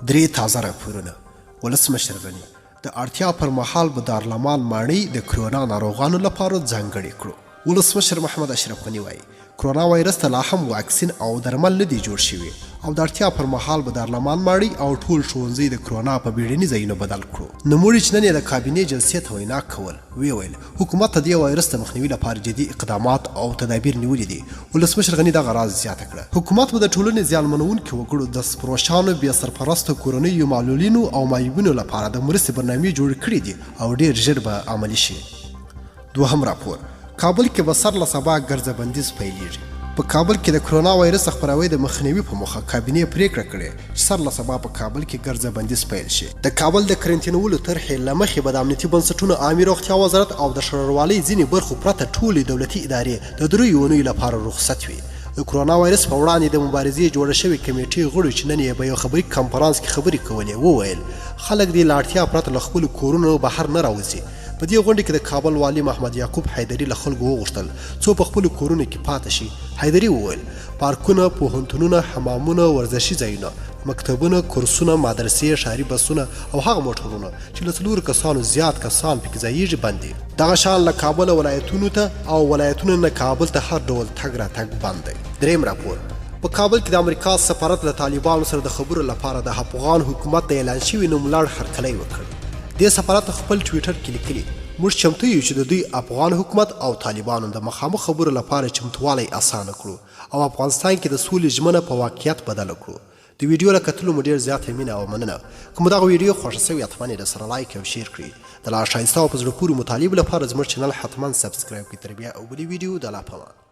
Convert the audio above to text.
درې تازه راپورونه. ولسمشر غني، د اړتیا پر مهال به دارلامان ماڼۍ د کرونا ناروغانو لپاره ځانګړې کړو. ولسمشر محمد اشرف غني وايي، کرونا وایرس ته لا هم واکسین او درمل نه دي جوړ شوي او د اړتیا پر مهال به دارلامان ماڼۍ او ټول ښوونځي د کرونا په بیړني ځایونو بدل کړو. نوموړي چې نن یې د کابینې جلسې ته وینا کول، ویې ویل، حکومت د دې وایرس د مخنیوي لپاره جدي اقدامات او تدابیر نیولي دي. ولسمشر غني دغه راز زیاته کړه، حکومت به د ټولنې زیانمنوونکو وګړو، دست فروشانو، بې سرپرستو کورنیو، معلولینو او معیوبینو لپاره د مرستې برنامې جوړې کړې دي او ډېر ژر به عملي شي. دوهم راپور، کابل کې به سر له سبا ګرځه بندیز پیلېږي. په کابل کې د کرونا وایرس د خپراوي د مخنیوي په موخه کابینې پرېکړه کړې چې سر له سبا په کابل کې ګرځه بندیز پیل شي. د کابل د کرنتینولو طرحې له مخې به د امنیتي بنسټونو، عامې روغتیا وزارت او د ښاروالۍ ځینې برخو پرته ټولې دولتي ادارې د دریو اونیو لپاره رخصت وي. د کرونا وایرس په وړاندې د مبارزې جوړه شوې کمېټې غړو چې نن یې په یو خبري کنفرانس کې خبرې کولې وویل، خلک دې له اړتیا پرته له خپلو کورونو بهر نه راوځي. په دې غونډه کې د کابل والي محمد یعقوب حیدري له خلکو وغوښتل څو په خپلو کورونو کې پاتې شي. حیدري وویل، پارکونه، پوهنتونونه، حمامونه، ورزشي ځایونه، مکتبونه، کورسونه، مدرسې، ښاري بسونه او هغه موټرونه چې له څلورو کسانو زیات کسان پکې ځایېږي بند دي. دغه شان له کابله ولایتونو ته او ولایتونو نه کابل ته هر ډول تګ راتګ بند دی. دریم راپور، په کابل کې د امریکا سفارت له طالبانو سره د خبرو لپاره د افغان حکومت د اعلان شوي نوملړ هرکلی وکړ. دې سفارت خپل ټویټر کې لیکلي، موږ چمتو یو چې د دوی، افغان حکومت او طالبانو، د مخامخ خبرو لپاره چمتووالی اسانه کړو او افغانستان کې د سولې ژمنه په واقعیت بدله کړو. د ویډیو له کتلو مو ډیر زیاته مینه او مننه. که مو دغه ویډیو خوښه شوې حتما یې درسره لایک او شیر کړئ. د لا ښایسته او په زړه پورې مطالبو لپاره زموږ چینل حتما سبسکرایب کړئ. تر بیا او بلې ویډیو د الله په امان.